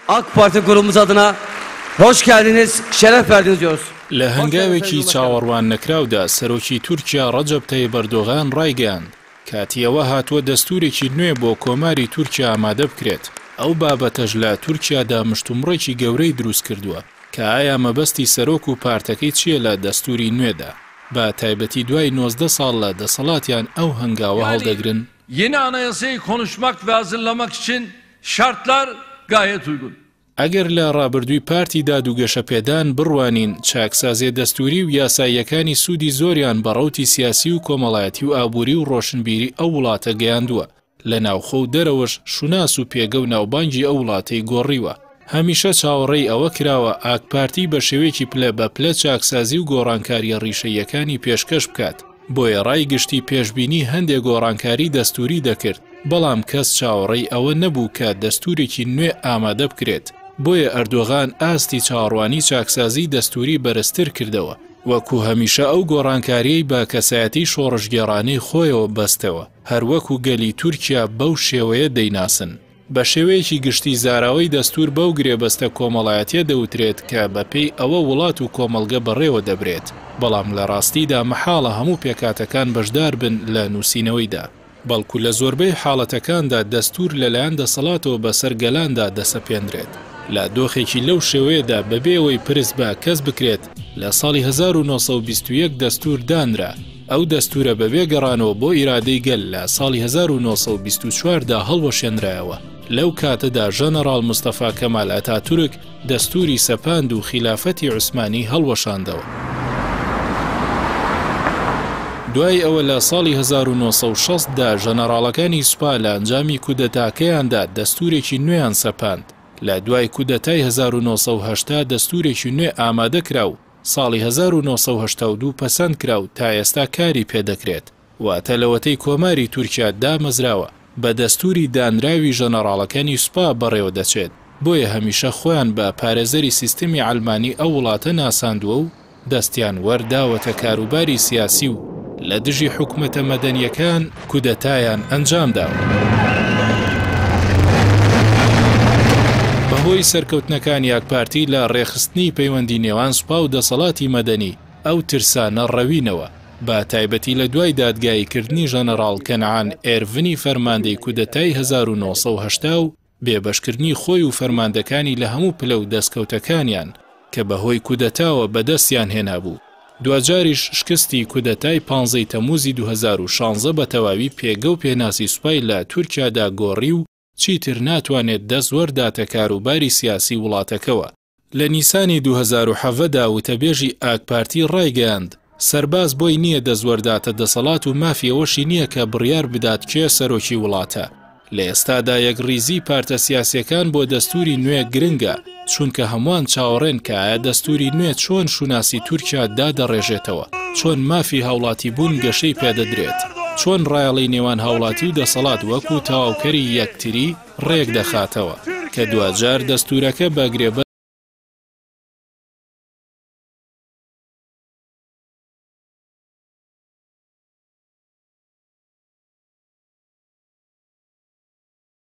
AK Parti grubumuz adına hoş geldiniz, şeref verdiniz diyoruz. لە هەنگاوێکی چاوەڕوان نەکراودا سەرۆکی تورکیا ڕەجەب تەیب ئەردۆغان ڕایگەیاند، کاتی ئەوە هاتووە دەستوورێکی نوێ بۆ کۆماری تورکیا ئامادە بکرێت، ئەو بابەتەش لە تورکیادا مشتومڕێکی گەورەی دروستکردووە کە ئایا مەبەستی سەرۆک و پارتەکەی چییە لە دەستووری نوێدا، بە تایبەتی دوای 19 ساڵ لە دەسەڵاتیان ئەو هەنگاوە هەڵدەگرن؟ Yeni anayasayı konuşmak ve hazırlamak için şartlar gayet uygun. ئەگەر لە ڕابردووی پارتی داد و گەشەپێدان بڕوانین، چاکسازییە دەستووری و یاساییەکانی سوودی زۆریان بە ڕەوتی سیاسی و کۆمەڵایەتی و ئابووری و ڕۆشنبیری ئەو وڵاتە گەیاندووە، لە ناوخۆ و دەرەوەش شوناس و پێگە و ناوبانگی ئەو وڵاتەی گۆڕیوە. هەمیشە چاوەڕێی ئەوە کراوە ئاکپارتی بە شێوەیەکی پلە بە پلە چاکسازی و گۆڕانکارییە ڕیشەییەکانی پێشکەش بکات، بۆیە ڕای گشتی پێشبینی هەندێ گۆڕانکاری دەستووری دەکرد، بەڵام کەس چاوەڕێی ئەوە نەبوو کە دەستوورێکی نوێ ئامادە بکرێت، بۆیە ئەردۆغان ئاستی چاوەڕوانی چاکسازی دەستووری بەرزتر کردەوە، وەکو هەمیشە ئەو گۆڕانکارییەی بە کەسایەتی شۆڕشگێڕانەی خۆیەوە بەستەوە، هەروەکو گەلی تورکیا بەو شێوەیە دەیناسن. بە شێوەیەکی گشتی زاراوەی دەستوور بەو گرێبەستە کۆمەڵایەتیە دەوترێت کە بەپێی ئەوە وڵات و کۆمەڵگە بەڕێوە دەبرێت، بەڵام لە ڕاستیدا مەحاڵە هەموو پێکهاتەکان بەشدار بن لە نووسینەوەیدا، بەڵکو لە زۆربەی حاڵەتەکاندا دەستوور لەلایەن دەسەڵاتەوە بەسەر گەلاندا دەسەپێنرێت. لە دۆخێکی لەو شێوەیەدا بەبێ ئەوەی پرس بە کەس بکرێت لە ساڵی 1921 دەستوور دانرا، ئەو دەستوورە بەبێ گەڕانەوە بۆ ئیرادەی گەل لە ساڵی 1924 دا هەڵوەشێنرایەوە، لەو کاتەدا ژەنەڕاڵ مستەفا کەمال ئەتاتورک دەستووری سەپاند و خیلافەتی عوسمانی هەڵوەشاندەوە. دوای ئەوە لە ساڵی 1960 دا ژەنەڕاڵەکانی سوپا لە ئەنجامی کودەتاکەیاندا دەستوورێکی نوێیان سەپاند، لە دوای کودەتای 1980 دەستوورێکی نوێ ئامادە کرا و ساڵی 1982 پەسەند کرا و تا ئێستا کاری پێدەکرێت، واتە لەوەتەی کۆماری تورکیا دامەزراوە بە دەستووری دانراوی ژەنەڕاڵەکانی سوپا بەڕێوە دەچێت، بۆیە هەمیشە خۆیان بە پارێزەری سیستمی عەلمانی ئەو وڵاتە ناساندووە و دەستیان وەرداوەتە کاروباری سیاسی و لە دژی حکومەتە مەدەنییەکان کودەتایان ئەنجامداوە. بەهۆی سەرکەوتنەکانی ئاکپارتی لە ڕێکخستنی پەیوەندی نێوان سوپا و دەسەڵاتی مەدەنی، ئەو ترسانە ڕەوینەوە، بە تایبەتی لە دوای دادگاییکردنی ژەنەڕاڵ کەنعان ئێرڤنی فەرماندەی کودەتای 1980 و بێبەشکردنی خۆی و فەرماندەکانی لە هەموو پلە و دەستکەوتەکانیان کە بەهۆی کودەتاوە بەدەستیان هێنابوو. دواجاریش شکستی کودەتای پانزەی تەمووزی 2016 بە تەواوی پێگە و پێناسی سوپای لە تورکیادا گۆڕی و چیتر ناتوانێت دەست وەرداتە کاروباری سیاسی وڵاتەکەوە. لە نیسانی 2017 دا وتەبێژی ئاکپارتی ڕایگەیاند، سەرباز بۆی نییە دەستوەرداتە دەسەڵات و مافی ئەوەشی نییە کە بڕیار بدات کێ سەرۆکی وڵاتە. لە ئێستادا یەکڕیزیی پارتە سیاسییەکان بۆ دەستووری نوێ گرنگە، چونکە هەمووان چاوەڕێن کە ئایا دەستووری نوێ چۆن شوناسی تورکیا دادەڕێژێتەوە، چۆن مافی هاوڵاتیبوون گەشەی پێدەدرێت، چۆن ڕایەڵەی نێوان هاوڵاتی و دەسەڵات وەکو تەواوکەری یەکتری ڕێکدەخاتەوە، کە دواجار دەستوورەکە بە گرێبەست.